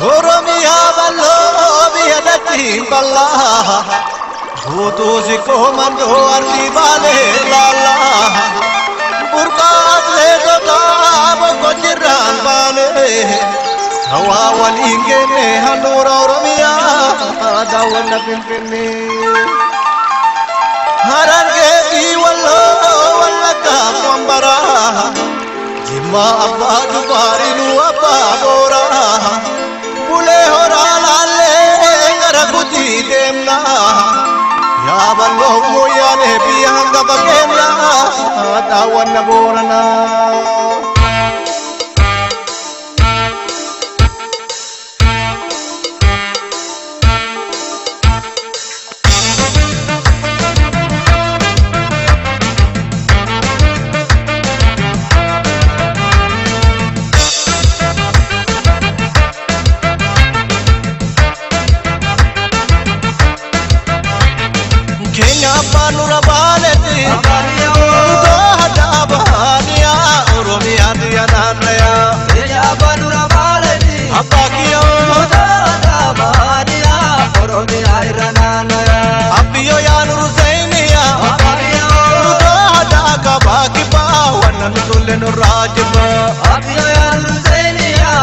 Oromiyaa bal'oo biyya dachii bal'aa. Guutuu sikkoo mandoo ardii baalee laallaa. Burqaa atleetotaa boqqojjirraan baane. Hawaa waliin geenne handhuura Oromiyaa daawwanna Finfinnee. Harargee fi Walloo Wallaggaa Wambaraa. Jimmaa abbaa Jifaarinuu abbaa Booraa. Bulee horaa laallee gara Gujii deemna. Yaa bal'oo mooyyaalee biyya hangafa keenya daawwanna Booranaa. Keenya abbaan nurra baaletti. Utoo hadhaa bahaaniyaa Oromiyaa biyya naannayaa. Abbaa kiyyoo abbiyyoo yaa nuru zayiniyaa. Utoo hadhaa kabaa kibbaa wanna nu tolle nurraa jibbaa.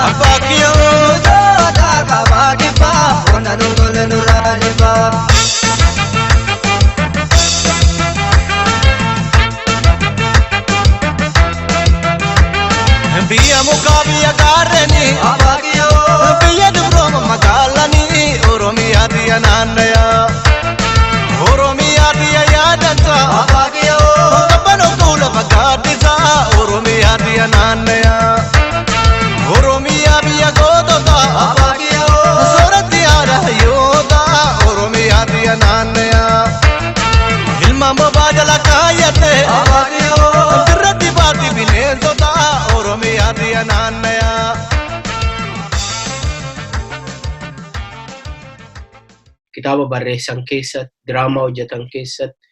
Abbaa kiyyoo. Biyya mukaa biyya gaarreenii. Biyya dubrooma magaalanii Oromiyaa biyya naannayaa. Oromiyaa biyya yaadanta. Kabbanoo fuula fakkaattisaa Oromiyaa biyya naannayaa. Oromiyaa biyya gootota. Sooratti haadha hayyoota Oromiyaa biyya naannayaa. Ilmaan bobaa jala kaayyate. Dirratti baatti bineensota Oromiyaa biyya naannayaa. Kitaaba barreessan keessatti, diraamaa hojjetan keessatti,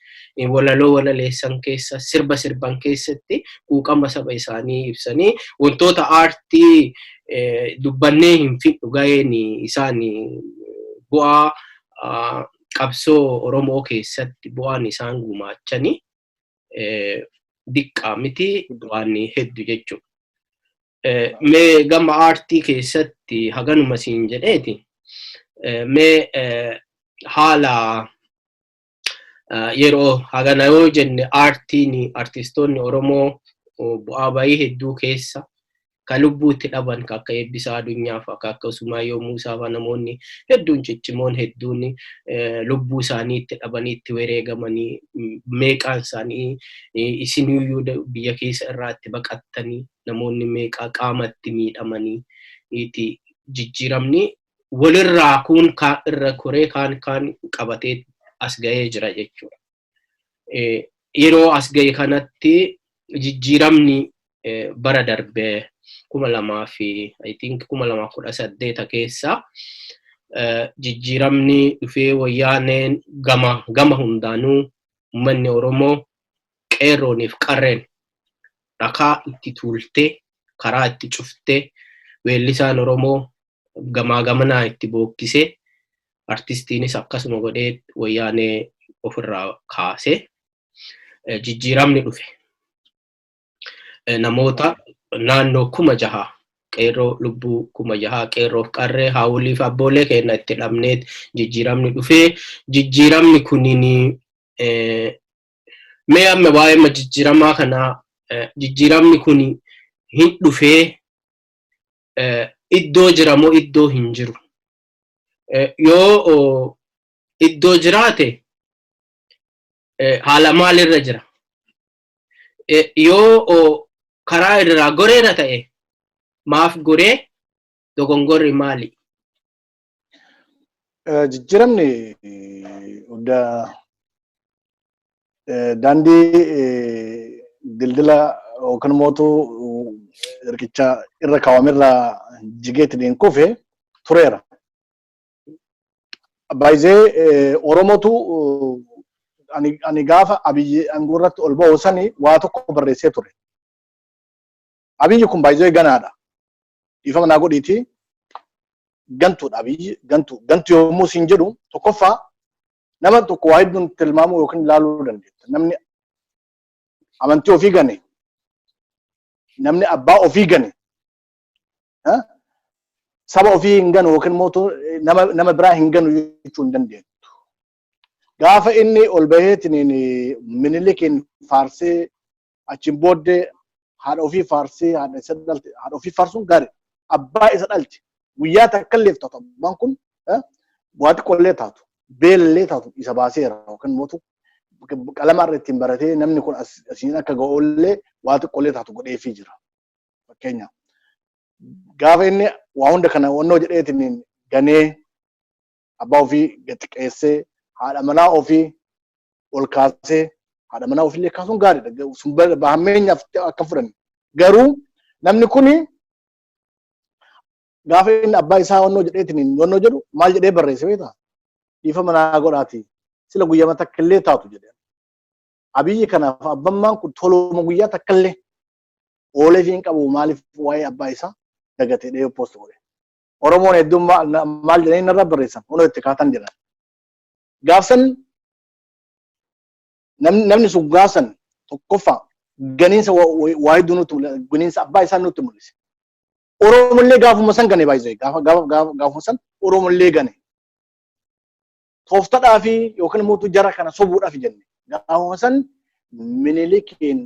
walaloo walaleessan keessa, sirba sirban keessatti quuqama saba isaanii ibsanii wantoota aartii dubbannee hin fidhu gaheen isaan bu'aa qabsoo Oromoo keessatti bu'aan isaan gumaachanii diqqaa miti waan hedduu jechuudha. Mee gama aartii keessatti haganuma siin jedheeti. Mee haala yeroo hagana yoo jenne aartiin artistoonni Oromoo bu'aa bayii hedduu keessa ka lubbuu itti dhaban ka akka Eebbisaa Addunyaa fa'a ka akka Usmaayyoo Muusaa fa'a namoonni hedduun ciccimoon hedduun lubbuu isaanii itti dhabanii itti wareegamanii meeqaan isaanii isiniyyuu biyya keessa irraa itti baqattanii namoonni meeqaa qaamatti miidhamanii itti jijjiiramni walirraa kuun kaan irra koree kaan kaan qabatee as ga'ee jira jechuudha. Yeroo as ga'e kanatti jijjiiramni bara darbe 2000 fi I think 2018 keessa jijjiiramni dhufee wayyaaneen gama gama hundaanuu uummanni Oromoo qeerrooniif qarreen dhakaa itti tuultee karaa itti cuftee weellisaan Oromoo gamaa gamanaa itti bookkisee artistiinis akkasuma godhee wayyaanee ofirraa kaasee jijjiiramni dhufe. Namoota naannoo 6000 qeerroo lubbuu 6000 qeerroof qarree haawoliif abboolee keenya itti dhabnee jijjiiramni dhufee jijjiiramni kuniin mee amma waa'ee jijjiiramaa kanaa jijjiiramni kun hin dhufee iddoo jira moo iddoo hin jiru? Yoo iddoo jiraate haala maalirra jira? Yoo karaa irraa goreera ta'e maaf goree dogongorri maali? Jijjiiramni daandii dildila yookaan mootu riqicha irra kaawwamerraa jigeetiin kufe tureera. Baay'ee Oromotu ani gaafa Abiyyi aangoo irratti ol ba'u sani waa tokko barreessee ture. Abiyyi kun baay'ee ganaadha. Dhiifama naa godhiiti. Gantuudha Abiyyi, gantu. Gantu yommuu siin jedhu, tokkoffaa nama tokko waa hedduun tilmaamuu yookiin ilaaluu dandeetta. Namni amantii ofii gane, namni abbaa ofii gane, saba ofii hin ganu yookiin immoo nama biraa hin ganu jechuu hin dandeettu. Gaafa inni ol baheetiin Minilikiin faarsee, achiin booddee haadha ofii faarsee, haadha isa dhalte, haadha ofii faarsuun gaarii, abbaa isa dhalche guyyaa takka illee taatu, abbaan kun waa xiqqoollee taatu, beelallee taatu, isa baaseera yookiin immoo qalama irra ittiin baratee namni kun asiin akka ga'ullee waa xiqqoollee taatu godheefii jira. Fakkeenya, gaafa inni waa hunda kana wannoo jedheetiin ganee, abbaa ofii xiqqeessee, haadha manaa ofii ol kaasee, haadha manaa ofiillee kaasuun gaariidha. Sun hammeenyaaf akka fudhanne. Garuu namni kuni gaafa inni abbaa isaa wannoo jedheetiin wannoo jedhu, maal jedhee barreesse beektaa? "Dhiifa manaa godhaati. Sila guyyaa takka illee taatu," jedhee. Abiyyi kanaaf abbammaan kun toluma guyyaa takka illee oolee fi hin qabu, maaliif waa'ee abbaa isaa dagatee dhee post godhe. Oromoon hedduun maal jedhanii narra barreessan, hunoo itti kaatan jedhan. Gaafsan namni sun gaafsan tokkoffaa ganiinsa waa hedduu nutti mul'isa. Ganiinsa abbaa isaa nutti mul'ise. Oromollee gaafuma san gane baay'isee, gaafa gaafa gaafuma san Oromollee gane. Tooftadhaa fi yookiin immoo jara kana sobuudhaaf jenne. Gaafuma san Minilikiin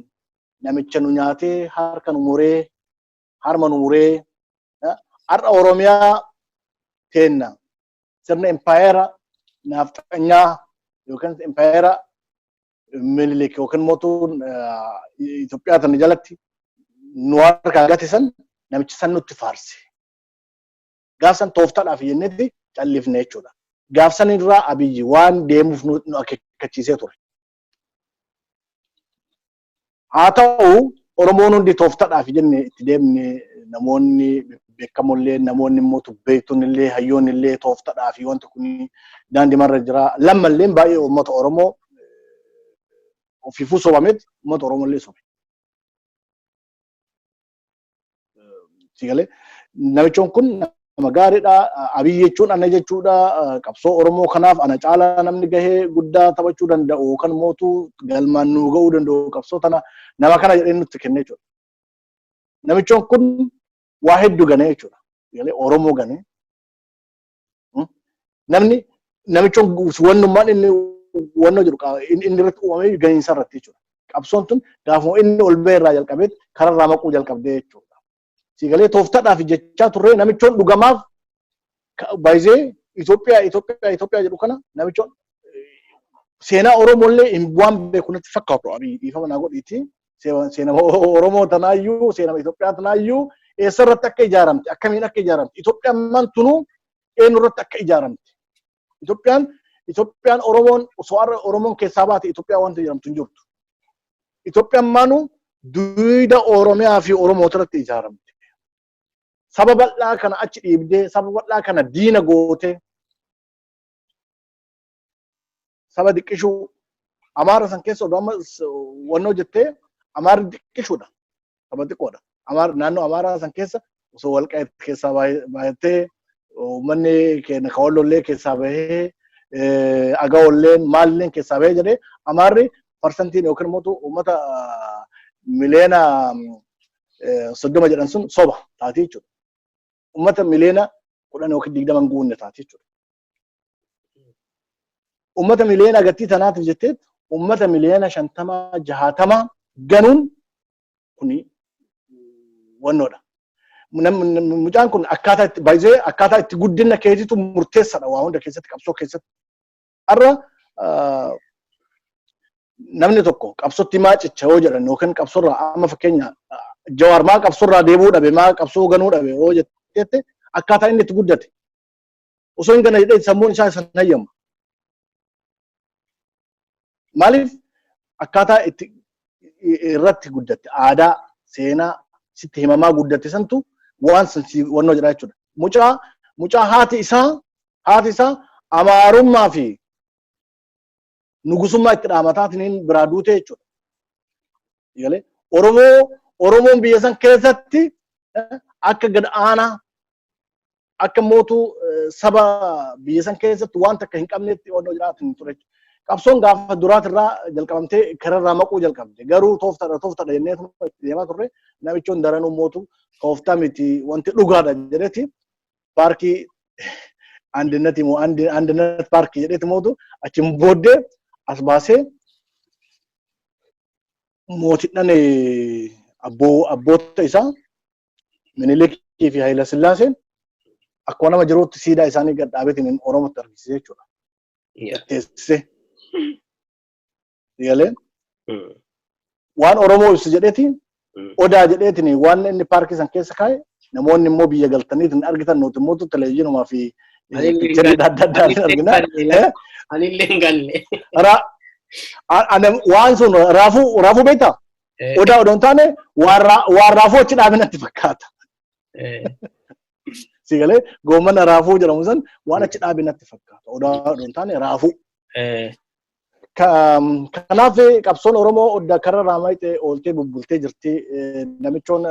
namicha nu nyaatee, harka nu muree, harma nu muree, har'a Oromiyaa teenna sirna impaayera naafxanyaa yookiin impaayera Minilik yookiin mootuun Itoophiyaa tana jalatti nu harkaa gate san, namichi san nutti faarse. Gaafsan tooftadhaaf jennetti callifne jechuudha. Gaafsan irraa Abiyyi waan deemuuf nu akeekkachiisee ture. Haa ta'u, Oromoon hundi tooftadhaaf jenne itti deemne. Namoonni beekamollee, namoonni immoo beektonni illee, hayyoonni illee tooftadhaaf wanti kun daandii marra jira. Lammallee baay'ee uummata Oromoo ofiifuu sobameet uummata Oromoo illee sobe. Sigalee namichoon kun nama gaariidha. Abiyyi jechuun ana jechuudha. Qabsoo Oromoo kanaaf ana caalaa namni gahee guddaa taphachuu danda'u yookaan mootuu galmaan nuu ga'uu danda'u qabsoo tana nama kana jedhee nutti kenne jechuudha. Namichoon kun waa hedduu ganee jechuudha. Sigalee Oromoo ganee. Namni namichoon wannummaan inni wannoo jedhu inni irratti uumamee ganiinsa irratti jechuudha. Qabsoon tun gaafuma inni ol ba'e irraa jalqabee kararraa maquu jalqabdee jechuudha. Sigalee tooftadhaaf jechaa turre, namichoon dhugamaaf baay'ee Itoophiyaa, Itoophiyaa, Itoophiyaa jedhu kana, namichoon seenaa Oromollee hin waan beeku natti fakkaatu. Abiy, dhiifama naa godhiiti. Seenaa Oromoo tanaayyuu, seenaa Itoophiyaa tanaayyuu, eessarratti akka ijaaramte, akkamiin akka ijaaramte, Itoophiyaan maan tunuu eenyurratti akka ijaaramte. Itoophiyaan Oromoon osoo har'a Oromoon keessaa baate Itoophiyaa wanta jedhamtu hin jirtu. Itoophiyaan maanuu duuda Oromiyaa fi Oromoota irratti ijaaramte. Saba bal'aa kana achi dhiibdee, saba bal'aa kana diina gootee, saba diqqishuu Amaara san keessa odoo amma wannoo jettee, Amaarri diqqishuudha. Saba xiqqoodha. Amaara naannoo Amaaraa san keessa osoo Walqaayit keessaa baay'attee, uummanni keenya Kawallollee keessaa bahee, Agawolleen maalilleen keessaa bahee jedhee, Amaarri parsantiin yookiin immoo uummata miliyoona 30 jedhan sun soba taatee jechuudha. Uummata miliyoona 10 yookiin 20 guunne taatee jechuudha. Uummata miliyoona agartii tanaatiif jettee uummata miliyoona 50, 60 ganuun kuni wannoodha. Mucaan kun akkaataa itti baay'ee akkaataa itti guddina keetitu murteessaadha waa hunda keessatti, qabsoo keessatti. Har'a namni tokko qabsootti maa cicha yoo jedhan, yookiin qabsoorraa amma fakkeenya Jawaar maa qabsoorraa deemuu dhabe, maa qabsoo ganuu dhabe yoo jette, akkaataa inni itti guddate osoo hin gana jedhee sammuun isaa isan hayyamu. Maaliif? Akkaataa itti irratti guddatte, aadaa, seenaa sitti himamaa guddatte santu waan san si wannoo jedha jechuudha. Mucaa haati isaa amaarummaa fi nugusummaa itti dhaamataatiin biraa duute jechuudha. Galee Oromoon biyya san keessatti akka gad aanaa Akka mootuu saba biyya san keessatti waan takka hin qabnetti onnoo jiraatan ture. Qabsoon gaafa duraatirraa jalqabamtee kararraa maquu jalqabde. Garuu tooftaadha tooftaadha jennee itti deemaa turre. Namichoon daranuu mootu tooftaa miti, wanti dhugaadha jedheeti paarkii Andinnati moo Andinnat paarkii jedheeti mootu achiin booddee as baasee mootidhaan abboota isaa Minilikii fi Hayila Sillaaseen akkuma nama jiruutti siidaa isaanii gad dhaabeetiin Oromootti argisiise jechuudha. Teessisee. Galee waan Oromoo ibsu jedheeti odaa jedheetiin waan inni paarkii san keessa kaa'e, namoonni immoo biyya galtaniitiin argitan, nuti immoo televezyiinumaa fi picture adda addaatiin argina. Anillee hin galle. Waan sun raafuu beektaa? Odaa odoo hin taane waan raafuu achi dhaabee natti fakkaata. Si galee, goommana raafuu jedhamu san waan achi dhaabee natti fakkaata. Odaa odoo hin taane raafuu. Kanaaf qabsoon Oromoo odda karra raamaayitee ooltee bubbultee jirti. Namichoon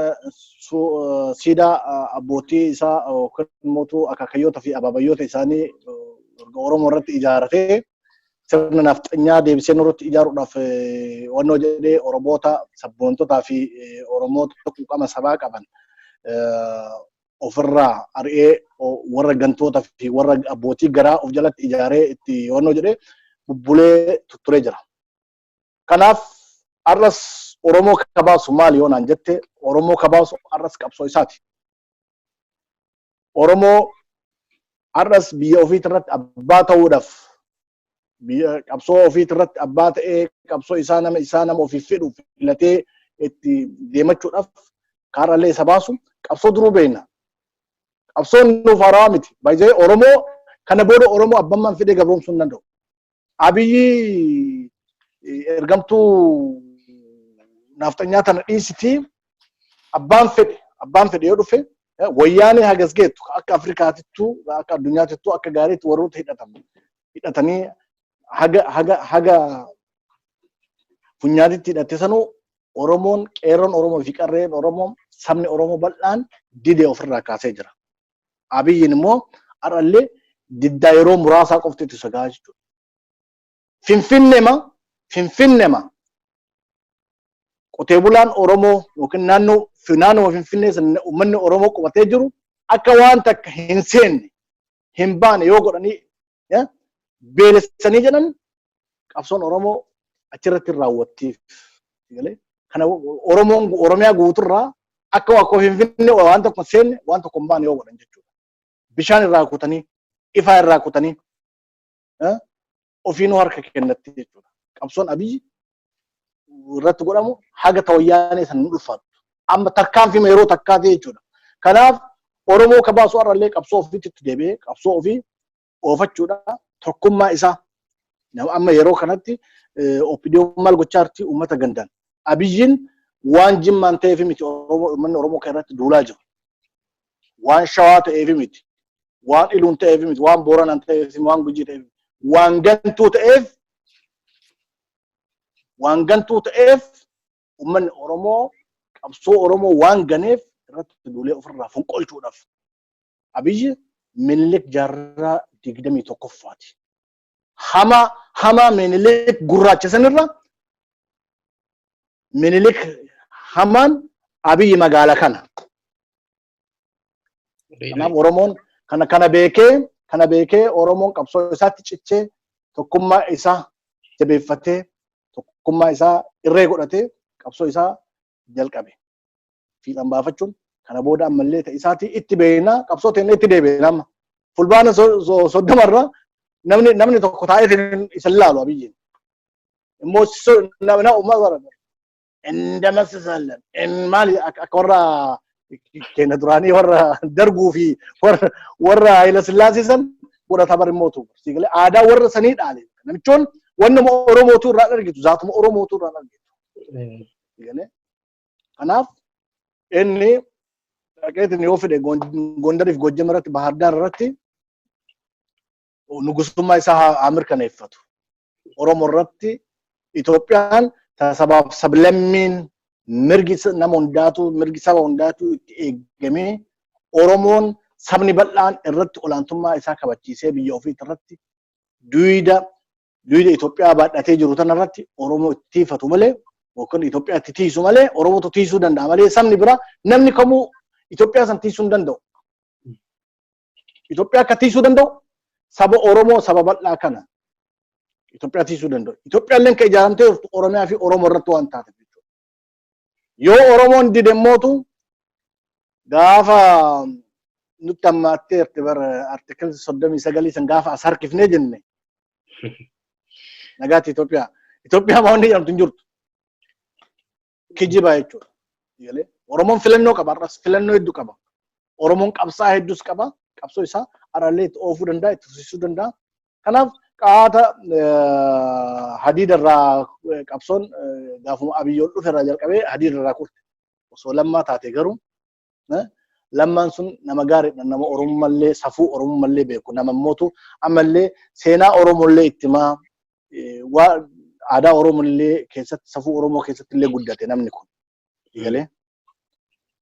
siidaa abbootii isaa yookaan immoo akaakayyoota fi abaabayyoota isaanii Oromoo irratti ijaaratee sirna nafxanyaa deebisee nurratti ijaaruudhaaf wannoo jedhee Oromoota sabboontotaa fi Oromoota quuqama sabaa qaban ofirraa ari'ee warra gantoota fi warra abbootii garaa of jalatti ijaaree itti wannoo jedhee bubbulee tutturee jira. Kanaaf har'as Oromoo kabaasu maali yoo naan jette, Oromoo kabaasu har'as qabsoo isaati. Oromoo har'as biyya ofiitirratti abbaa ta'uudhaaf, biyya qabsoo ofiitirratti abbaa ta'ee, qabsoo isaa nama isaa nama ofiif fedhu filatee itti deemachuudhaaf kaarrallee isa baasu qabsoo duruu beekna. Qabsoon nuuf haarawaa miti. Baay'ee Oromoo kana booda Oromoo abbammaan fidee gabroomsuu hin danda'u. Abiyyi ergamtuu naafxanyaa tana dhiisitii abbaan fedhe yoo dhufe, wayyaanee hagas geettu akka Afrikaatittuu akka addunyaatittuu akka gaariitti warroota hidhatan hidhatanii haga funyaatitti hidhatte sanuu Oromoon, qeerroon Oromoo fi qarreen Oromoo, sabni Oromoo bal'aan didee ofirraa kaasee jira. Abiyyiin immoo har'allee diddaa yeroo muraasaa qofti itti sodaa jechuudha. Finfinnema qotee bulaan Oromoo yookiin naannoo Finfinnee sana uummanni Oromoo qubatee jiru akka waan takka hin seenne hin baane yoo godhanii beelessanii jedhan, qabsoon Oromoo achirratti raawwattiif. Kana Oromoon Oromiyaa guuturraa akka waa Finfinnee waan tokko hin seenne, waan tokko hin baane yoo godhan jechuudha. Bishaan irraa kutanii, ifaa irraa kutanii, ofiinuu harka kennatti jechuudha. Qabsoon Abiyyi irratti godhamu haga tawayyaanee san hin ulfaattu. Amma tarkaanfii yeroo takkaati jechuudha. Kanaaf Oromoo kabaasu har'allee qabsoo ofiitti itti deebi'ee qabsoo ofii oofachuudha. Tokkummaa isaa amma yeroo kanatti OPDO maal gochaa jirti? Uummata gandaan. Abiyyiin waan Jimmaan ta'eef miti uummanni Oromoo kan irratti duulaa jiru. Waan Shawaa ta'eef miti. Waan Iluun ta'eef miti. Waan Booranaan ta'eef, waan Gujii ta'eef. Waan gantuu ta'eef, waan gantuu ta'eef, uummanni Oromoo qabsoo Oromoo waan ganeef irratti duulee ofirraa fonqolchuudhaaf. Abiyyi Minilik jaarraa 21ffaati. Hama hamaa Minilik gurraacha sanirra Minilik hamaan Abiyyi magaala kana. Kanaaf Oromoon kana beekee Oromoon qabsoo isaatti cichee, tokkummaa isaa jabeeffatee, tokkummaa isaa irree godhatee qabsoo isaa jalqabe. Fiixan baafachuun kana booda ammallee ta'e isaatii itti beeknaa, qabsoo teennee itti deebiina amma. Fulbaana 30rra namni tokko taa'ee isa ilaalu Abiyyiin. Immoo nama uummata እንደመስሳለን maali, akka warra keenya duraanii, warra Darguu fi warra Hayila Sillaasee san godhata bari mootu. Siigalee aadaa warra sanii dhaale. Namichoon wannuma Oromootu irraa argitu, zaatuma Oromootu irraa argitu. Siigalee kanaaf inni dhaqeetiin yoo fedhe Gondariif Gojjam irratti, Bahar Daar irratti nugusummaa isaa haa mirkaneeffatu. Oromoo irratti Itoophiyaan sabaaf sablammiin mirgi nama hundaatu, mirgi saba hundaatu itti eeggamee, Oromoon Sabni bal'aan irratti olaantummaa isaa kabachiisee biyya ofii irratti duwida duwida Itoophiyaa baadhatee jiru tanarratti Oromoo itti tiifatu malee yookaan Itoophiyaa itti tiisu malee Oromootu tiisuu danda'a malee sabni biraa namni kamuu Itoophiyaa san tiisuu hin danda'u. Itoophiyaa akka tiisuu danda'u saba Oromoo saba bal'aa kana Itoophiyaa tiisuu danda'u. Itoophiyaallee kan ijaaramtee jirtu Oromiyaa fi Oromoo irratti waan taateef jechuudha. Yoo Oromoon dide mootu gaafa nutti hammaatteerti bara article 39 san gaafa as harkifnee jenne nagaatti Itoophiyaa. Itoophiyaa maa wanni jedhamtu hin jirtu. Kijibaa jechuudha. Oromoon filannoo qaba har'as filannoo hedduu qaba. Oromoon qabsaa hedduus qaba. Qabsoo isaa har'allee itti oofuu danda'a, itti fufsiisuu danda'a. Kanaaf qaata hadiida irraa qabsoon gaafuma Abiyyi ol dhufe irraa jalqabee hadiida irraa kurte. Osoo Lammaa taate garuu Lammaan sun nama gaariidha. Nama Oromummallee safuu Oromummallee beeku. Nama mootu ammallee seenaa Oromollee itti himaa aadaa Oromollee keessatti safuu Oromoo keessatti illee guddate namni kun. Galee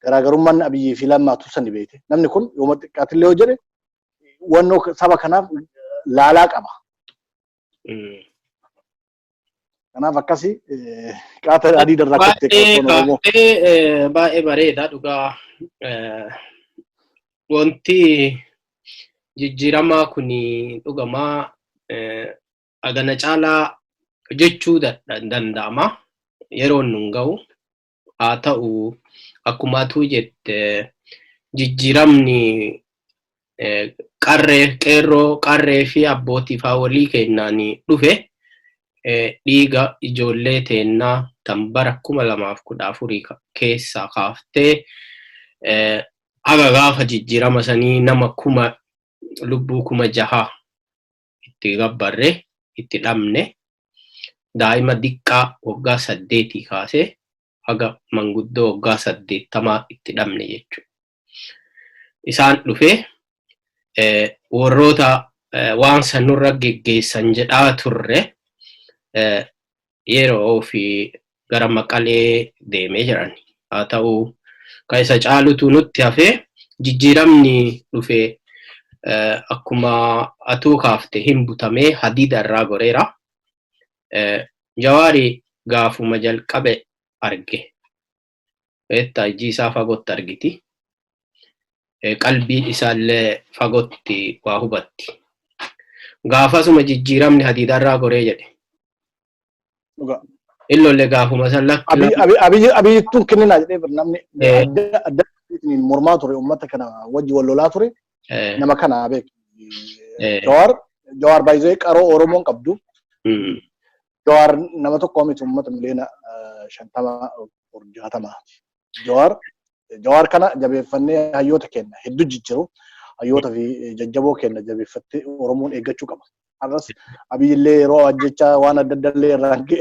garaagarummaan Abiyyii fi Lammaatu sani beekte. Namni kun yooma xiqqaatillee yoo jedhe wannoo saba kanaaf laalaa qaba. Kanaaf akkasii qaata adii darraa kottee qabsoon Oromoo. Baay'ee bareeda dhugaa. Wanti jijjiiramaa kun dhugamaa agana caalaa hojjechuu danda'ama. Yeroon nun ga'u. Haa ta'u akkuma atuu jette jijjiiramni qarree qeerroo qarree fi abbootii faa walii kennaan dhufe dhiiga ijoollee teennaa tan bara 2014 keessaa kaaftee haga gaafa jijjiirama sanii nama kuma lubbuu 6000 itti gabbarre itti dhabne daa'ima diqqaa waggaa 8 kaasee haga manguddoo waggaa 80 itti dhabne jechuudha. Isaan dhufee warroota waan san nurra geggeessan jedhaa turre yeroo fi gara Maqalee deemee jiran. Haa ta'u kan isa caalutu nutti hafee jijjiiramni dhufe akkuma atuu kaafte hin butamee hadiida irraa goreera. Jawaari gaafuma jalqabe arge. Beektaa ijji isaa fagootti argiti. Qalbiin isaallee fagootti waa hubatti. Gaafasuma jijjiiramni hadiida irraa goree jedhe. Illollee gaafuma san lakki. Abiyyittuun kenninaa jedhee namni adda adda mormaa ture uummata kana wajji wal lolaa ture nama kana beek. Jawaar baay'ee qaroo Oromoon qabdu. Jawaar nama tokko miti uummata miliyoona 50 60. Jawaar kana jabeeffannee hayyoota kenna hedduu jijjiiru hayyoota fi jajjaboo kenna jabeeffattee Oromoon eeggachuu qaba. Har'as Abiyyillee yeroo ajjechaa waan adda adda illee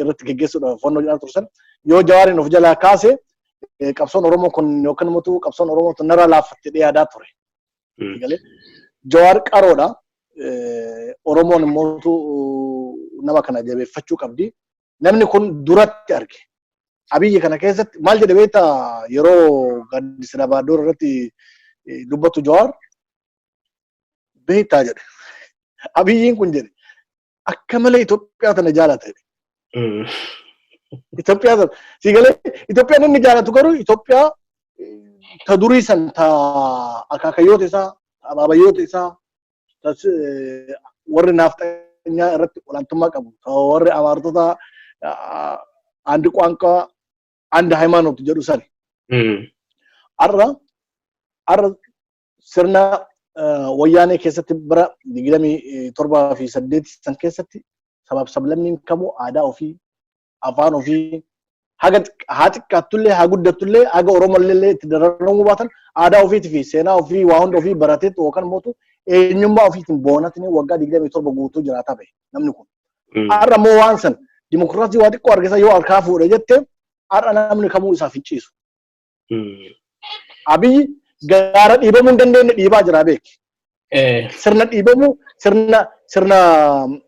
irratti geggeessuudhaaf fannoo jedhaa tursan yoo Jawaariin of jalaa kaase qabsoon Oromoo kun yookaan immoo qabsoon Oromoo tun narra laaffattee dhiyaadaa ture. Jawaar qaroodha. Oromoon immoo nama kana jabeeffachuu qabdi. Namni kun duratti arge. Abiyyi kana keessatti maal jedhe beektaa yeroo gaaddisa Dabaaddoo irratti dubbatu Jawaar beektaa jedhe. Abiyyiin kun jedhe akka malee Itoophiyaa tana jaalata jedhe. Itoophiyaa tana si galee Itoophiyaan inni jaalatu garuu Itoophiyaa ta durii san ta akaakayyoota isaa ta abaabayyoota isaa ta warri naafxanyaa irratti olaantummaa qabu ta warri amaartota አንድ ቋንቋ አንድ ሃይማኖት jedhu sani. Har'a sirna wayyaanee keessatti bara 27 fi 8 san keessatti sabaaf sablammiin kamuu aadaa ofii afaan ofii haga haa xiqqaattullee haa guddattullee haga Oromollee itti dararamuu baatan aadaa ofiitii fi seenaa ofii waa hunda ofii barateetu yookaan immoo eenyummaa ofiitiin boonatanii waggaa 27 guutuu jiraataa bahe namni kun. Har'a immoo waan san dimokiraasii waa xiqqoo argisa yoo harkaa fuudhe jette har'a namni kamuu isaaf hin ciisu. Abiyyi gaara dhiibamuu hin dandeenye dhiibaa jira beeki. Sirna dhiibamuu sirna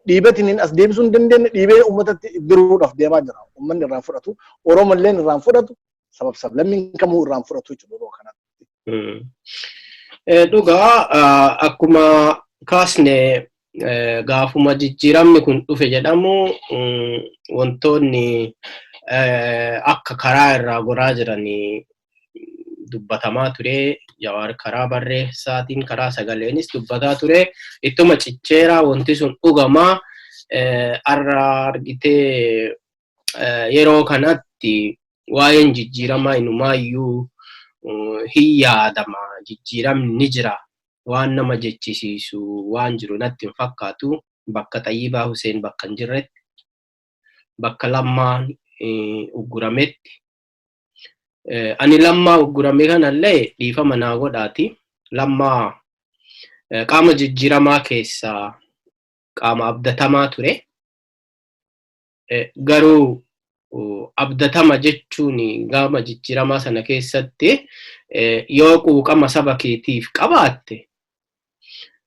dhiibeetiin as deebisuu hin dandeenye dhiibee uummatatti diruudhaaf deemaa jira. Uummanni irraan fudhatu, Oromolleen irraan fudhatu, sabab sablammiin kamuu irraan fudhatu jechuudha yeroo kanatti. Dhugaa, akkuma kaasne gaafuma jijjiiramni kun dhufe jedhamu wantoonni akka karaa irraa goraa jiran dubbatamaa ture. Jawaar karaa barreessaatiin, karaa sagaleenis dubbataa ture. Ittuma cicceeraa wanti sun dhugamaa har'a argitee yeroo kanatti waa'een jijjiiramaa inumaayyuu hin yaadama. Jijjiiramni ni jira. Waan nama jechisiisu waan jiru natti hin fakkaatu. Bakka Xayyibaa Huseen bakka hin jirretti, bakka Lammaan uggurametti. Ani Lammaa uggurame kanallee dhiifama naa godhaati. Lammaa qaama jijjiiramaa keessaa qaama abdatamaa ture. Garuu abdatama jechuun qaama jijjiiramaa sana keessatti yoo quuqama saba keetiif qabaatte,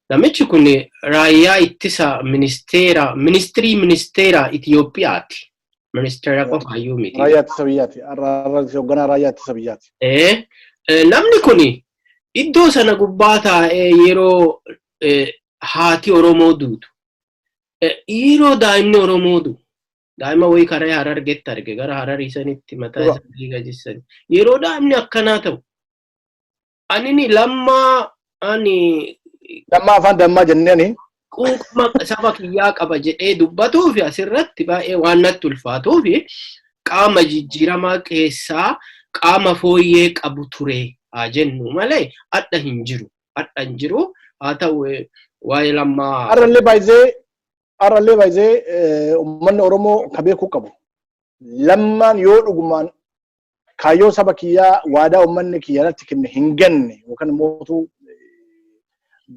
namichi kun raayyaa ittisa ministeera, ministirii ministeera Itoophiyaati. Ministeera qofaayyuu miti. Raayyaa ittisa biyyaati. Hoogganaa raayyaa ittisa biyyaati. Namni kun iddoo sana gubbaa taa'ee yeroo haati Oromoo duutu, yeroo daa'imni Oromoo du'u, daa'ima wayii karaa Harargetti arge, gara Hararii sanitti mataa isaa dhiiga jissani. Yeroo daa'imni akkanaa ta'u, anini Lammaa ani Lammaa afaan dammaa jenneeni. quuqama saba kiyyaa qaba jedhee dubbatuu fi asirratti baay'ee waan natti ulfaatuu fi qaama jijjiiramaa keessaa qaama fooyyee qabu ture haa jennu malee adda hin jiru. Adda hin jiru. Haa ta'u, waa'ee Lammaa. Har'allee baay'ee uummanni Oromoo ka beekuu qabu. Lammaan yoo dhugumaan kaayyoo saba kiyyaa, waadaa uummanni kiyya irratti kenne hin ganne yookaan immoo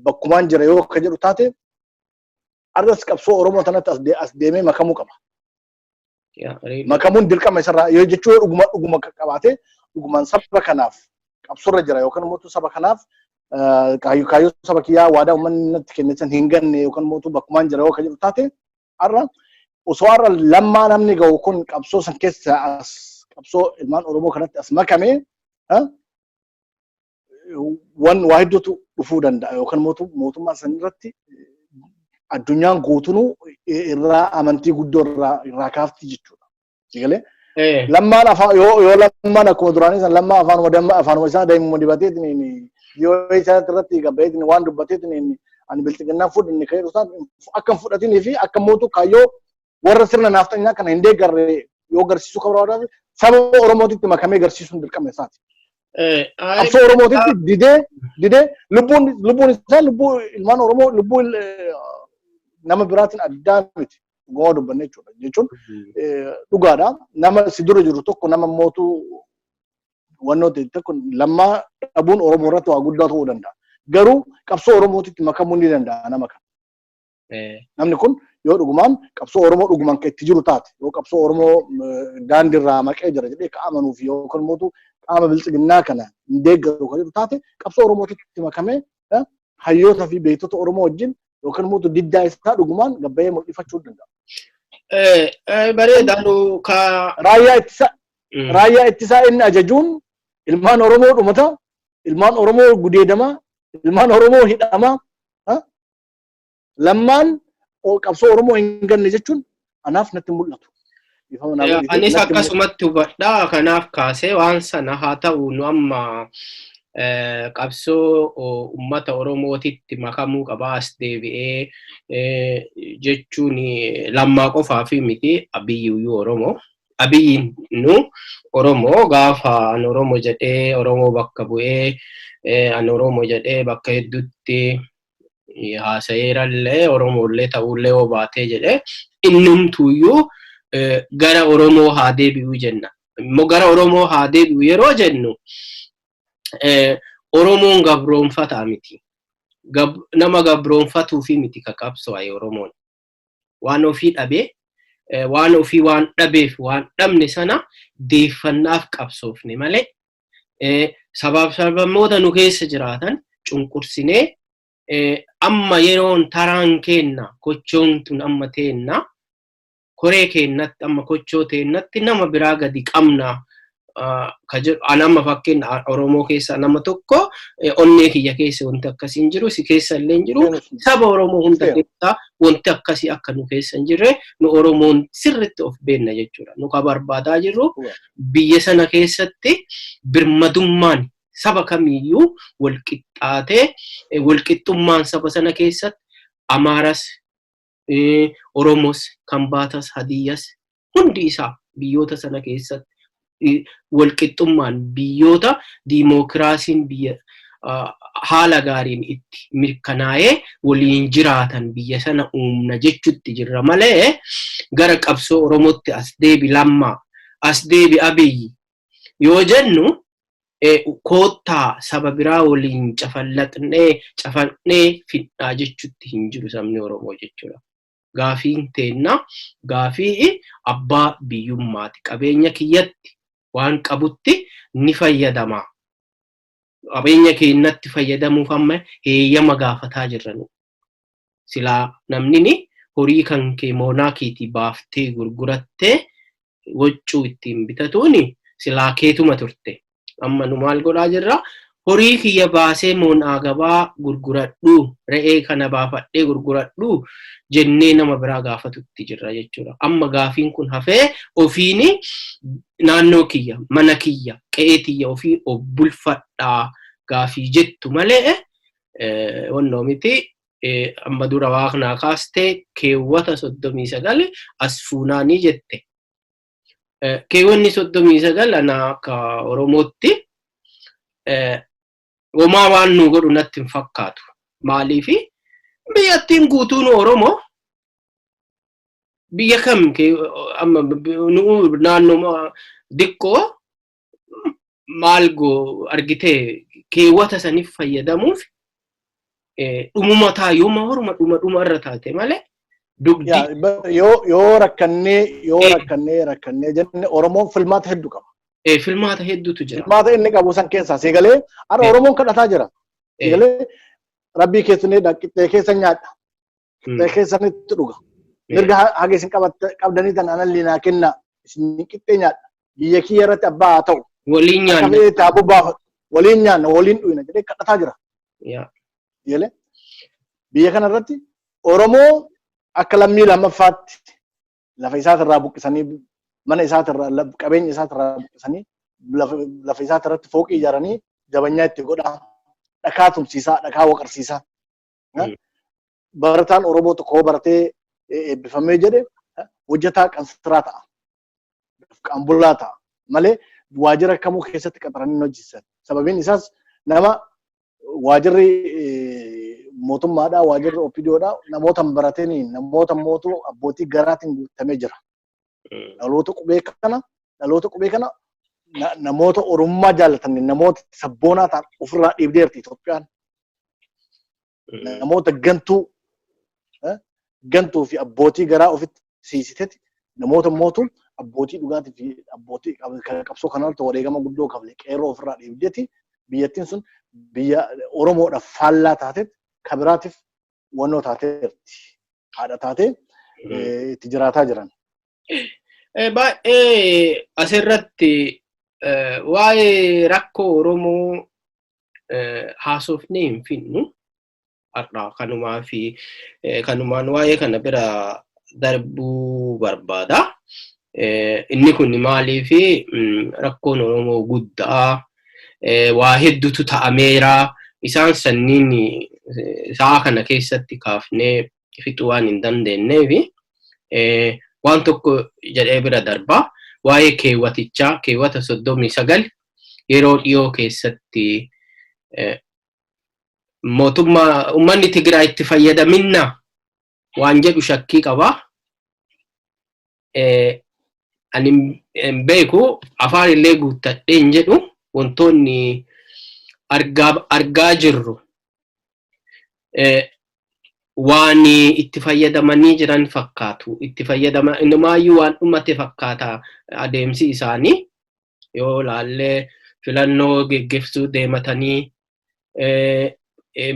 bakkumaan jira yoo akka jedhu taate, arras qabsoo Oromoo tanatti as deemee makamuu qaba. Makamuun dirqama isarraa yoo jechuu yoo dhuguma dhuguma qabaate, dhugumaan saba kanaaf qabsoorra jira yookaan immoo saba kanaaf kaayyoo saba kiyyaa, waadaa uummanni natti kenne san hin ganne yookaan immoo bakkumaan jira yoo akka jedhu taate, har'a osoo har'a Lammaa namni ga'u kun qabsoo san keessa as qabsoo ilmaan Oromoo kanatti as makame, wan waa hedduutu dhufuu danda'a yookaan mootummaa san irratti addunyaan guutunuu irraa amantii guddoo irraa kaafti jechuudha. Sigalee? Lammaan afaan yoo Lammaan akkuma duraanii san Lammaa afaanuma damma afaanuma isaa daa'imuma dibateetiin yoo isaa irratti gabbayeetiin waan dubbateetiin ani bilxiginnaan fudhanne kan jedhu isaan akka hin fudhatinii fi akka mootu kaayyoo warra sirna naafxanyaa kana hin deeggarre yoo agarsiisuu kan barbaadu saba Oromootitti makamee agarsiisuun dirqama isaati. Qabsoo Oromootitti didee didee lubbuun isaa lubbuu ilmaan Oromoo lubbuu nama biraatiin addaa miti. Dhugaa dubbanne jechuudha. Jechuun dhugaadha. Nama si dura jiru tokko, nama mootuu wannoo ta'e tokko, Lammaa dhabuun Oromoo irratti waa guddaa ta'uu danda'a. Garuu qabsoo Oromootitti makamuu ni danda'a nama kana. Namni kun yoo dhugumaan qabsoo Oromoo dhugumaan kan itti jiru taate, yoo qabsoo Oromoo daandiirraa maqee jira jedhee ka amanuuf yookaan mootu qaama bilxiginnaa kana hin deeggaru kan jedhu taate, qabsoo Oromootitti makamee hayyoota fi beektota Oromoo wajjin yookaan mootu diddaa isaa dhugumaan gabbayee mul'ifachuu danda'a. Bareedaanuu ka. Raayyaa ittisaa inni ajajuun ilmaan Oromoo dhumata, ilmaan Oromoo gudeedama, ilmaan Oromoo hidhama. Lammaan qabsoo Oromoo hin ganne jechuun anaaf natti mul'atu. Anis akkasumatti hubadhaa, kanaaf kaasee waan sana. Haa ta'u, nu amma qabsoo uummata Oromootitti makamuu qabaa as deebi'ee jechuun Lammaa qofaa fi miti, Abiyyi Oromoo. Abiyyi nu Oromoo gaafa an Oromoo jedhee Oromoo bakka bu'ee, an Oromoo jedhee bakka hedduutti haasa'eerallee, Oromoollee ta'ullee yoo baatee jedhee, innumtuuyyuu gara Oromoo haa deebi'u jenna. Immoo gara Oromoo haa deebi'u yeroo jennu Oromoon gabroonfataa miti. Nama gabroonfatuufi miti ka qabso'e Oromoon. Waan ofii dhabee, waan ofii waan dhabeef, waan dhabne sana deeffannaaf qabsoofne malee sabaaf sablammoota nu keessa jiraatan cunqursinee amma yeroon taraan keenna, kochoon tun amma teenna, koree keennatti, amma kochoo teennatti nama biraa gadi qabna. Ka jedhu an amma fakkeenya Oromoo keessaa nama tokko, onnee kiyya keessa wanti akkasii hin jiru, si keessa illee hin jiru, saba Oromoo hunda keessa wanti akkasii akka nu keessa hin jirre nu Oromoon sirritti of beenna jechuudha. Nu ka barbaadaa jirru biyya sana keessatti birmadummaan saba kamiiyyuu wal qixxaatee, walqixxummaan saba sana keessatti Amaaras, Oromos, Kambaatas, Hadiyyas hundi isaa biyyoota sana keessatti walqixxummaan biyyoota diimookiraasiin biyya haala gaariin itti mirkanaa'ee waliin jiraatan biyya sana uumna jechutti jirra malee, gara qabsoo Oromootti as deebi Lammaa, as deebi Abiyyi yoo jennu, koottaa saba biraa waliin cafallaqnee cafalnee fidhaa jechutti hin jiru sabni Oromoo jechuudha. Gaafiin teenna gaafii abbaa biyyummaati. Qabeenya kiyyatti waan qabutti ni fayyadama. Qabeenya keenyatti fayyadamuuf amma heeyyama gaafataa jirra nu. Silaa namni horii kan kee moonaa keetii baaftee gurgurattee waccuu ittiin bitatuuni silaa keetuma turte. Amma nu maal godhaa jirra? Horii kiyya baasee moonaa gabaa gurguradhu, re'ee kana baafadhee gurguradhu jennee nama biraa gaafatutti jirra jechuudha. Amma gaafiin kun hafee ofiini naannoo kiyya, mana kiyya, qe'ee tiyya ofii of bulfadhaa gaafii jettu malee wannoo miti. Amma dura waaqnaa kaastee keewwata 39 as fuunaanii jette. Keewwanni 39 ana akka Oromootti homaa waan nu godhu natti hin fakkaatu. Maaliifi biyyattiin guutuun Oromoo, biyya kam amma nu naannoo diqqoo maal go argitee keewwata saniif fayyadamuuf dhumuma taa yooma horuma dhuma dhuma irra taate malee dugdi. Yoo rakkannee, yoo rakkannee rakkannee jenne, Oromoon filmaata hedduu qaba. Filmaata hedduutu jira. Filmaata inni qabu san keessaa siigalee har'a Oromoon kadhataa jira. Siigalee rabbii keessanii qixxee keessa nyaadha. Qixxee keessanitti dhuga. Mirga haga isin qabdanii tan anallee naa kennaa. Isin qixxee nyaadha. Biyya kiyya irratti abbaa haa ta'u. Waliin nyaanna. Akka taaboo baafatu. Waliin nyaanna, waliin dhuyina jedhee kadhataa jira. Yelee biyya kana irratti Oromoo akka lammii lammaffaatti lafa isaatirraa buqqisanii, mana isaatirraa, qabeenya isaatirraa buqqisanii, lafa isaatirratti fooqii ijaaranii jabanyaa itti godhaa, dhakaa tumsiisaa, dhakaa waqarsiisaa. Barataan Oromoo tokko baratee eebbifamee jedhe hojjetaa qansiraa ta'a. Qaambulaa ta'a malee waajjira kamuu keessatti qaxaranii hin hojjechiisan. Sababiin isaas nama waajjirri mootummaadhaa, waajjirri OPDOdhaa namoota hin baratiniin, namoota mootuu abbootii garaatiin guutamee jira. Dhaloota qubee kana namoota Oromummaa jaallatan, namoota sabboonaa ta'an ofirraa dhiibdeerti Itoophiyaan. Namoota gantuu fi abbootii garaa ofitti siisiteeti namoota mootu abbootii dhugaatii fi abbootii qabsoo kanarratti wareegama guddoo qabne qeerroo ofirraa dhiibdeeti. Biyyattiin sun biyya Oromoodhaaf faallaa taateet kabiraatiif wannoo taateerti. Haadha taatee itti jiraataa jiran. Baay'ee asirratti waa'ee rakkoo Oromoo haasofnee hin finnu. Har'a kanumaa fi kanumaan waa'ee kana bira darbuu barbaada. Inni kun maaliif rakkoon Oromoo guddaa, waa hedduutu ta'ameera. Isaan sanniin sa'a kana keessatti kaafnee fixuu waan hin dandeenyeef waan tokko jedhee bira darba. Waa'ee keewwatichaa, keewwata 39, yeroo dhiyoo keessatti mootummaa uummanni Tigraay itti fayyadaminna waan jedhu shakkii qaba. Ani hin beeku, afaan illee guuttadhee hin jedhu, wantoonni argaa jirru waan itti fayyadamanii jiran fakkaatu. Itti fayyadama inumaayyuu waan dhumate fakkaata adeemsi isaanii. Yoo laallee filannoo geggeessuu deematanii,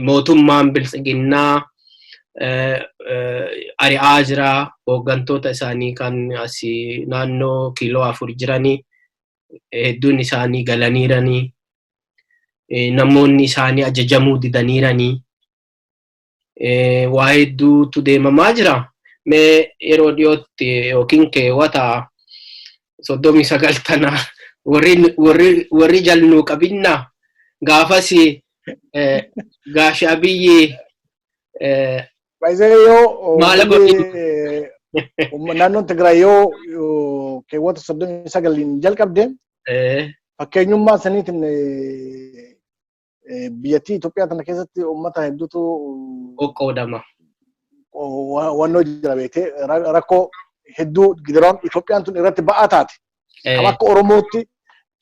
mootummaan biltsiginnaa ari'aa jira hooggantoota isaanii kan asii naannoo kiiloo 4 jiranii. Hedduun isaanii galaniiranii, namoonni isaanii ajajamuu didaniiranii, waa hedduutu deemamaa jira. Mee yeroo dhiyootti yookiin keewwata 39 tana warri jalnuu qabinna gaafas gaasha Abiyyi Baay'ee yoo maala godhi naannoon Tigraay yoo keewwata 39n jalqabde, fakkeenyummaa saniitiin biyyattii Itoophiyaa tana keessatti uummata hedduutu qoqqoodama. Wannoo jira beektee, rakkoo hedduu gidiraan Itoophiyaan tun irratti ba'aa taate. Kan akka Oromootti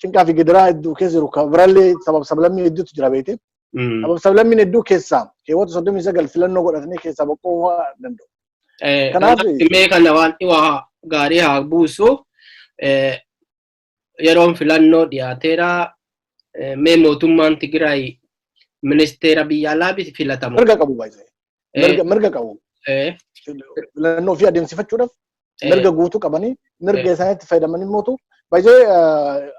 cinqaa fi gidiraa hedduu keessa jiru kan birallee sabab sablammii hedduutu jira beektee. Sabab sablammiin hedduu keessaa keewwata 39 filannoo godhatanii keessaa boqqoo danda'u. Kanaaf mee kana waan dhiwaa gaarii haa buusu, yeroon filannoo dhiyaateera. Mee mootummaan Tigraay ministeera biyya alaa filatamu. Mirga qabu baay'ee. Mirga qabu. Filannoo ofii adeemsifachuudhaaf mirga guutuu qabanii, mirga isaaniitti fayyadamanii mootu baay'ee.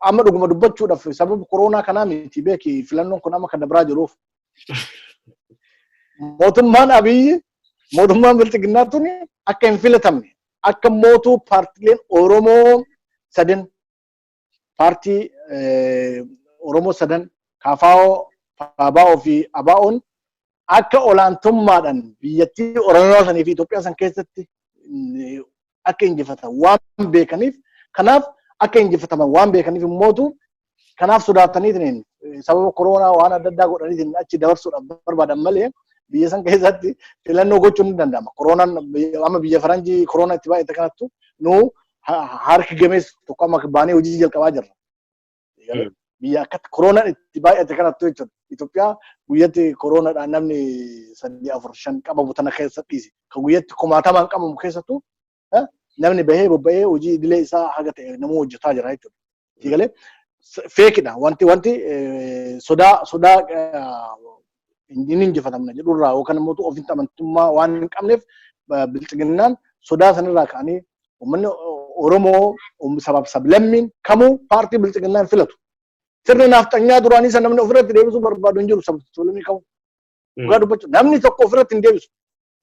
Amma dhuguma dubbachuudhaaf, sababa koronaa kanaa miti beeki, filannoon kun amma kan dabraa jiruuf. Mootummaan Abiyyi, mootummaan Bilxiginnaa tuni akka hin filatamne, akka mootuu paartileen Oromoo sadan, paartii Oromoo sadan, KFO, ABO fi ABO'n, akka olaantummaadhaan biyyattii Oromiyaa sanii fi Itoophiyaa san keessatti akka injifatan waan beekaniif, kanaaf akka injifataman waan beekaniif immootu kanaaf sodaataniitiin sababa koronaa waan adda addaa godhaniitiin achi dabarsuudhaaf barbaadan malee, biyya san keessatti filannoo gochuun ni danda'ama. Koronaan amma biyya faranjii koronaa itti baay'ate kanattu nu harki gameessu tokko amma baanee hojii jalqabaa jirra. Biyya akkatti koronaan itti baay'ate kanattu jechuudha. Itoophiyaa guyyatti koronaadhaan namni sadii, afur, shan qabamu tana keessa dhiisi. Kan guyyatti kumaatamaan qabamu keessattuu namni bahee bobba'ee hojii idilee isaa haga ta'e namuu hojjetaa jira jechuudha. Siigalee feekidha. Wanti sodaa hin injifatamne jedhurraa yookaan immoo ofitti amantummaa waan hin qabneef, Bilxiginnaan sodaa sanirraa ka'anii uummanni Oromoo sabaaf sablammiin kamuu paartii Bilxiginnaan filatu. Sirna naafxanyaa duraanii sana namni ofirratti deebisuu barbaadu hin jiru, sabaaf sablammii kamuu. Dhugaa dubbachuu, namni tokko ofirratti hin deebisu.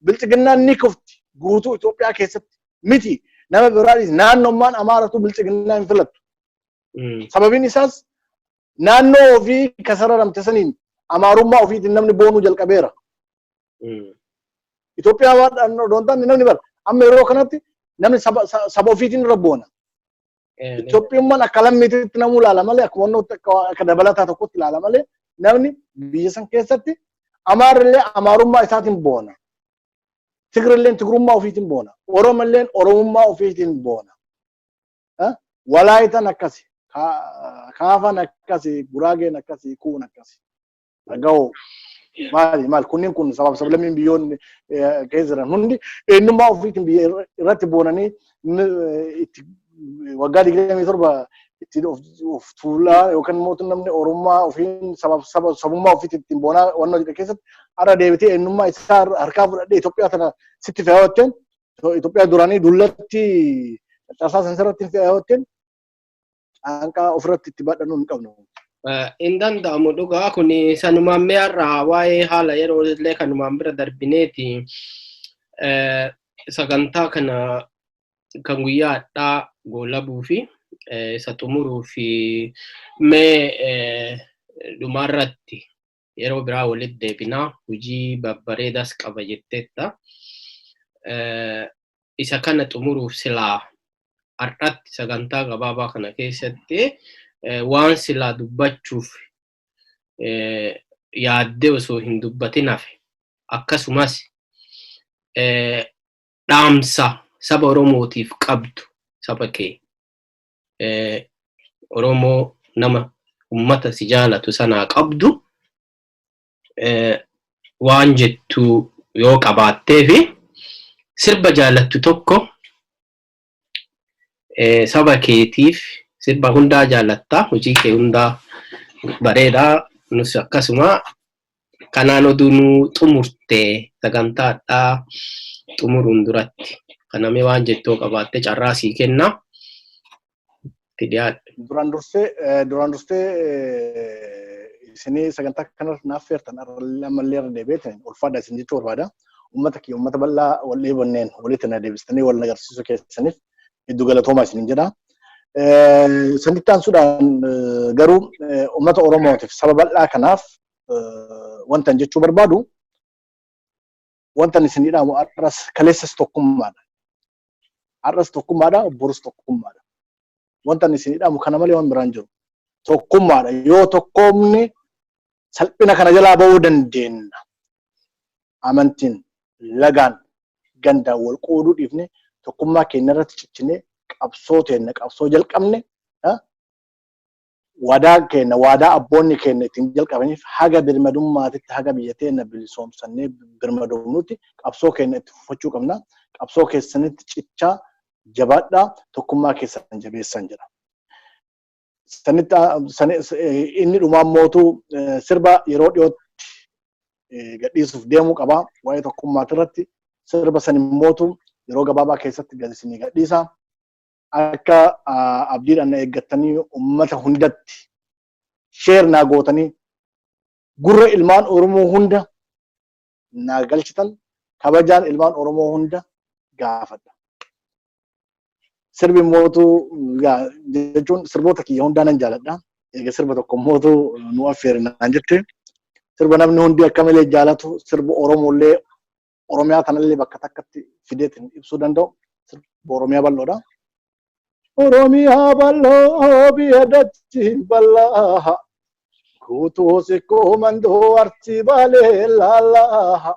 Bilxiginnaan ni kufti guutuu Itoophiyaa keessatti miti, nama biraadhis naannummaan Amaaratu Bilxiginnaa hin filattu. Sababiin isaas naannoo ofii kasararamte saniin Amaarummaa ofiitiin namni boonuu jalqabeera. Itoophiyaa waan odoo hin taane, namni bara amma yeroo kanatti namni saba ofiitiin irra boona. Itoophiyummaan akka lammiititti namuu ilaala malee, akkuma wannootti akka dabalataa tokkotti ilaala malee, namni biyya san keessatti Amaarrillee Amaarummaa isaatiin boona. Tigrilleen Tigrummaa ofiitiin boona. Oromilleen Oromummaa ofiitiin boona. Walaayitaan akkasi. Kaafan akkasi. Guraageen akkasi. Kuun akkasi. Dhaga'oo. Maali maali kunniin kun sabaaf sablammiin biyyoonni keessa jiran hundi eenyummaa ofiitiin biyya irratti boonanii itti waggaa 27 itti of tuulaa yookaan immoo namni Oromummaa ofiin sabaaf saba sabummaa ofiitiin ittiin boonaa wannoo jedhe keessatti, har'a deebitee eenyummaa isaa harkaa fudhadhee Itoophiyaa tana sitti fe'aa jetteen, Itoophiyaa duraanii dullatti caccabsaa san sirratti fe'aa jetteen, caanqaa ofirratti itti baadhannuu hin qabnu. Hin danda'amu dhugaa kun. Sanumaan mee har'a waa'ee haala yeroo illee kanumaan bira darbineeti sagantaa kana kan guyyaa hadhaa goolabuu fi isa xumuruu fi mee dhumarratti yeroo biraa walitti deebinaa, hojii babbareedaas qaba jetteetta. Isa kana xumuruuf silaa har'atti sagantaa gabaabaa kana keessatti waan silaa dubbachuuf yaaddee osoo hin dubbatin hafe, akkasumas dhaamsa saba Oromootiif qabdu, saba kee Oromoo nama ummata si jaalatu sanaa qabdu waan jettu yoo qabaattee fi sirba jaalattu tokko saba keetiif, sirba hundaa jaalattaa, hojii kee hundaa bareedaa, nus akkasuma, kanaan oduu nu xumurte sagantaadhaa xumuruun duratti kanamee waan jettoo qabaatte carraa sii kenna, itti dhiyaadhu. Duraan dursee isinii sagantaa kanarratti naaf feertan ammallee irra deebi'eetiin ulfaadha isin jechuu barbaada. Uummata kiyya, uummata bal'aa wal dheebonneen walitti na deebistanii wal agarsiisuu keessaniif hedduu galatoomaa isinin jedha. Sanitti aansuudhaan garuu uummata Oromootiif, saba bal'aa kanaaf wanta jechuu barbaadu, wanta isin dhaamu har'as kaleessas tokkummaadha. Har'as tokkummaadha, borus tokkummaadha. Wanta isin dhaamu kana malee waan biraan jiru. Tokkummaadha. Yoo tokkoomne salphina kana jalaa ba'uu dandeenya. Amantiin, lagaan, gandaan wal qooduu dhiifne, tokkummaa keenya irratti ciccinee qabsoo teenya, qabsoo jalqabne, waadaa keenya, waadaa abboonni keenya ittiin jalqabaniif, haga birmadummaatitti, haga biyya teenya bilisoomsannee birmadoomnutti qabsoo keenya itti fufachuu qabna. Qabsoo keessanitti cichaa jabaadhaa, tokkummaa keessan jabeessan jedha. Sanitti inni dhumaan mootuu sirba yeroo dhiyootti gadhiisuuf deemuu qaba. Waa'ee tokkummaati irratti sirba san mootu yeroo gabaabaa keessatti gad isinii gadhiisa. Akka abdiidhaan na eeggattanii uummata hundatti share naa gootanii gurra ilmaan Oromoo hunda naa galchitan kabajaan ilmaan Oromoo hunda gaafadha. Sirbi mootuu jechuun sirboota kiyya hundaa nan jaaladha. Egaa sirba tokko mootuu nu affeeri naan jette. Sirba namni hundi akka malee jaalatu, sirba Oromollee Oromiyaa tanallee bakka takkatti fideetiin ibsuu danda'u, sirba Oromiyaa bal'oodha. Oromiyaa bal'oo, biyya dachii bal'aa, guutuu sikkoo mandoo, Arsii, Baalee laallaa,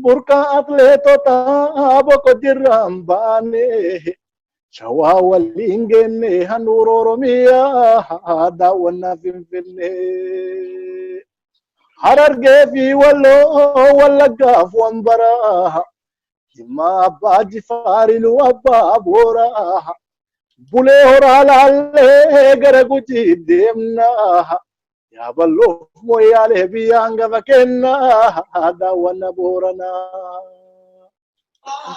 burqaa atleetota boqojirraan baane, Shawaa waliin geenne, handhuura Oromiyaa daawwannaa Finfinnee. Harargee fi Walloo, Wallaggaaf Wambaraa, Jimmaa Abbaa Jifaar, Iluu Abbaa Booraa, Bulee Horaa laallee gara Gujii deemnaa. Yaaballoof Moyyaalee biyya hangafa kennaa daawwanna Booranaa.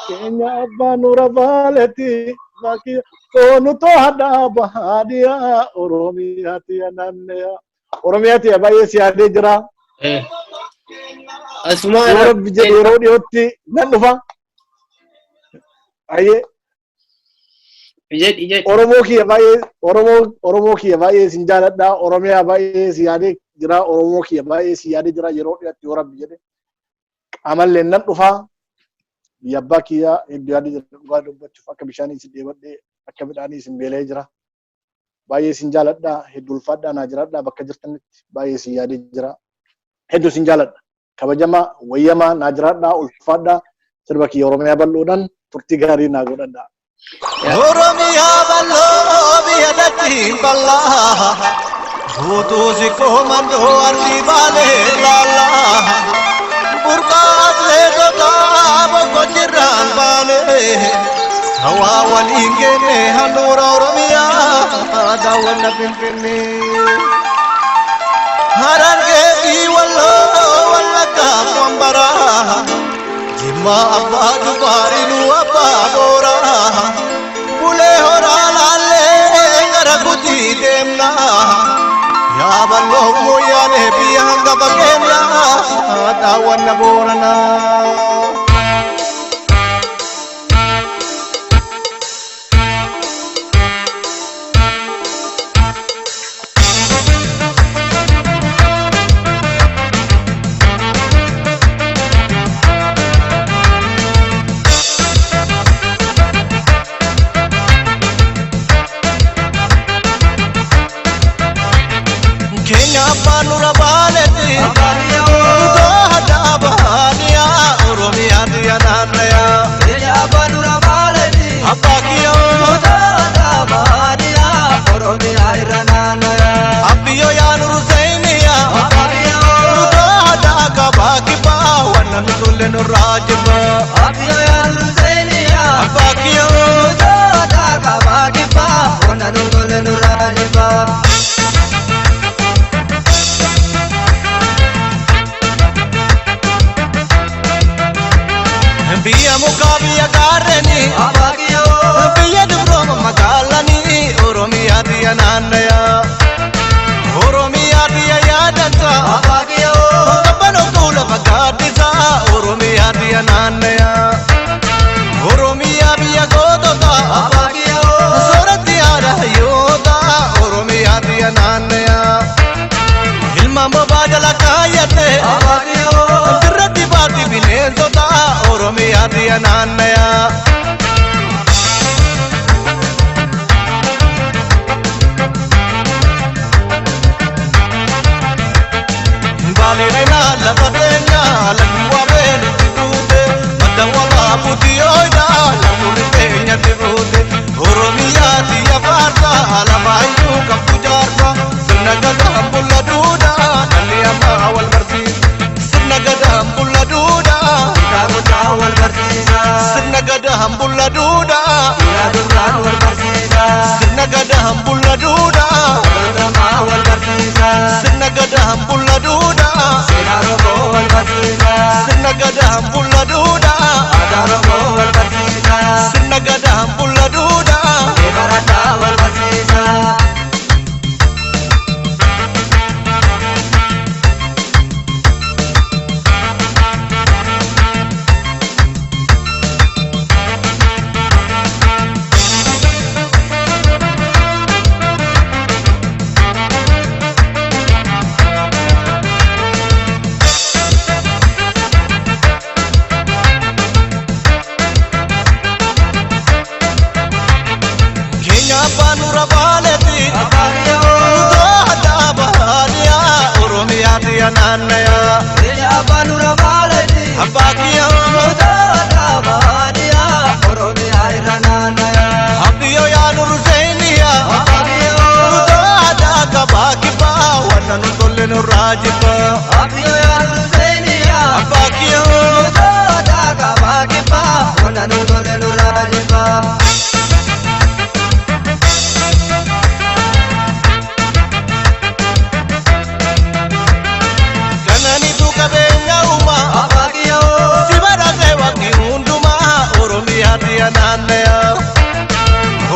Keenya abbaa nura baaletti bakki koonu to'adhaa bahaadiyaa Oromiyaati naanneya. Oromiyaati baay'ee si yaadee jira. Asumaan Yoo Rabbi jedhe yeroo dhiyootti nan dhufa. Baay'ee jedhi jedhi. Oromoo kiyya baay'ee, Oromoo kiyya baay'ee sin jaaladha. Oromiyaa baay'ee si yaadee jira. Oromoo kiyya baay'ee si yaadee jira. Yeroo dhiyootti yoo Rabbi jedhe qaamallee nan dhufa. Biyya abbaa kiyyaa hedduu yaadee jira. Dhugaa dubbachuuf akka bishaanii isin dheebadhee, akka midhaanii isin beela'ee jira. Baay'ee isin jaaladha. Hedduu ulfaadhaa naa jiraadha bakka jirtanitti, baay'ee isin yaadee jira. Hedduu isin jaaladha. Kabajamaa wayyamaa naa jiraadha, ulfaadhaa, sirba kiyya Oromiyaa bal'oodhaan turtii gaarii naa godhadha. Oromiyaa bal'oo, biyya dachii bal'aa, guutuu sikkoo mandoo, Arsii, Baalee laallaa, burqaa atleetota boqqojirraan baane, Shawaa waliin geenne, handhuura Oromiyaa daawwanna Finfinnee. Harargee fi Walloo, Wallaggaaf Wambaraa, Jimmaa Abbaa Jifaar, Iluu Abbaa Booraa, Bulee Horaa laallee gara Gujii deemnaa. Yaaballoo Moyyaalee biyya hangafa keenyaa daawwanna Booranaa. Keenya abbaan nurra baaletti Utoo hadhaa bahaaniyaa Oromiyaati naannayaa. Abbaa kiyyoo Abbiyyoo yaa nuru Zayiniyaa, Utoo hadhaa kabaa kibbaa wanna nu tolle nurraa jibbaa. Abbaa kiyyoo. Biyya mukaa, biyya gaarreni, biyya dubrooma magaalanii, Oromiyaati Oromiyaa naannayaa. Oromiyaa biyya yaadanta. Kabbanoo fuula fakkaatisa. Oromiyaa biyya naannayaa. Oromiyaa biyya gootota. Sooratti haadha hayyoota. Oromiyaa biyya naannayaa. Ilmaan bobaa jala kaayyate. Dirratti baatti bineensota. Oromiyaa biyya naannayaa. Baaleena lafa teenya lafti waabeen itti fuute madda walaabuuti yooyda lafti teenya itti fuute Oromiyaa tiyya faarsa lafa hayyuu qabdu jaarsa sirna gadaan bulla duudhaa dhalli ammaa wal barsiisa sirna gadaan bulla duudhaa wal barsiisa. Sirna gadaan bulla duudhaa Duraan wal barsiisa. Sirna gadaan bulla duudhaa Baratamaa wal barsiisa. Sirna gadaan bulla duudhaa Seenaa Oromoo wal barsiisa. Sirna gadaan bulla duudhaa Aadaa Oromoo wal barsiisa. Sirna gadaan bulla duudhaa Barataa wal barsiisa. Keenya abbaan nurra baaleeti. Nutoo addaa bahaadhiyaa Oromiyaa tiyya naannayaa. Keenya abbaan nurra baaleeti. Abbaa kiyya Nutoo addaa bahaadhiyaa Oromiyaa irra naannayaa. Abbiyyoo yaa nurru seeniyaa. Abbaa kiyyoo. Nutoo addaa kabaa kibbaa wanna nu tolle nurraa jibbaa. Abbiyyoo yaa nurru seeniyaa. Abbaa kiyya Nutoo addaa kabaa kibbaa wanna nu tolle nurraa jibbaa. Kananiitu qabeenya uumaa. Abbaa kiyyoo. Si badhaasee waaqni hundumaa Oromiyaa tiyya naannayaa.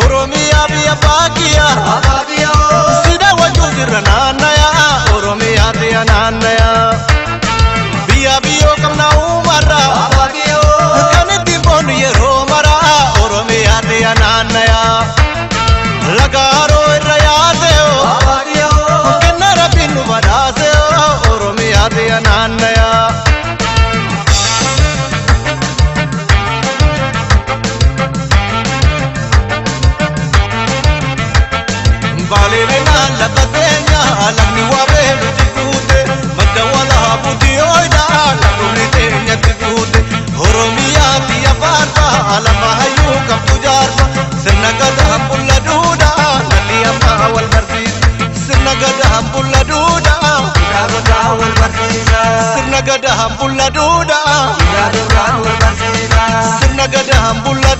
Oromiyaa biyya baakiyyaa. Abbaa kiyyoo. Si daawwachuun jirra naannayaa Oromiyaa tiyya naannayaa. Biyya biyyoo qabna uumarraa. Abbaa kiyyoo. Kan ittiin boonnu yeroo maraa Oromiyaa tiyya naannayaa. Laga haroo irra yaaseoo. Abbaa kiyyoo. Kenna rabbiin nu badhaaseoo Oromiyaa tiyya naannayaa. Baaleena lafa teenya lagni waabee nuti guute madda walaabuuti ooyda lafti teenya itti guute Oromiyaa tiyya faarsa lafa hayyuu qabdu jaarsa sirna gadaan bulla duudhaa dhalli ammaa wal barsiisa sirna gadaan bulla duudhaa Duraan wal barsiisa. Sirna gadaan bulla duudhaa Duraan wal barsiisa. Sirna gadaan bulla.